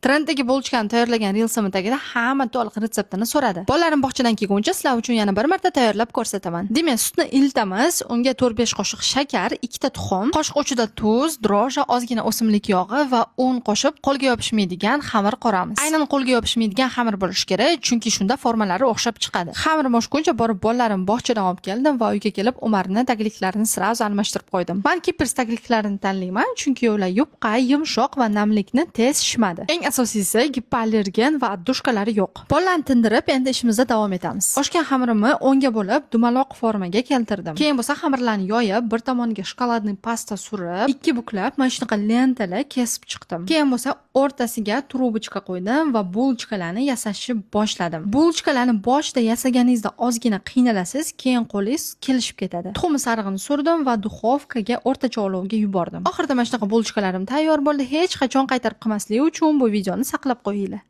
Trenddagi булочка ni tayyorlagan reelsim tagida hamma to'liq retseptini so'radi. Bolalarim bog'chadan kelguncha sizlar uchun yana bir marta tayyorlab ko'rsataman. Demak, sutni ilitamiz, unga 4-5 qoshiq shakar, ikkita tuxum, qoshiq uchida tuz, дрожжи, ozgina o'simlik yog'i va un qo'shib, qo'lga yopishmaydigan xamir qoramiz. Aynan qo'lga yopishmaydigan xamir bo'lishi kerak, chunki shunda formalari o'xshab chiqadi. Xamir oshguncha borib bolalarim bog'chadan olib keldim va uyga kelib Umarni tagliklarini сразу almashtirib qo'ydim. Man Kippers tagliklarini tanlayman, chunki ular yupqa, yumshoq va namlikni tez shishmadi. Eng asosiysi, gipoallergen va отдушка lari yo'q. Bolalarni tindirib, endi ishimizda davom etamiz. Oshgan xamirimni o'nga bo'lib, dumaloq formaga keltirdim. Keyin bo'lsa xamirlarni yoyib, bir tomoniga шоколадный pasta surib, ikki buklab mana shunaqa lentalar kesib chiqdim. Keyin bo'lsa o'rtasiga трубочка qo'ydim va булочка larni yasashni boshladim. Булочка larni boshida yasaganingizda ozgina qiynalasiz, keyin qo'lingiz kelishib ketadi. Tuxum sarig'ini surdim va духовка ga o'rtacha olovga yubordim. Oxirida mana shunaqa булочка larim tayyor bo'ldi. Hech qachon qaytarib qilmaslik uchun bu videoni saqlab qo'yinglar.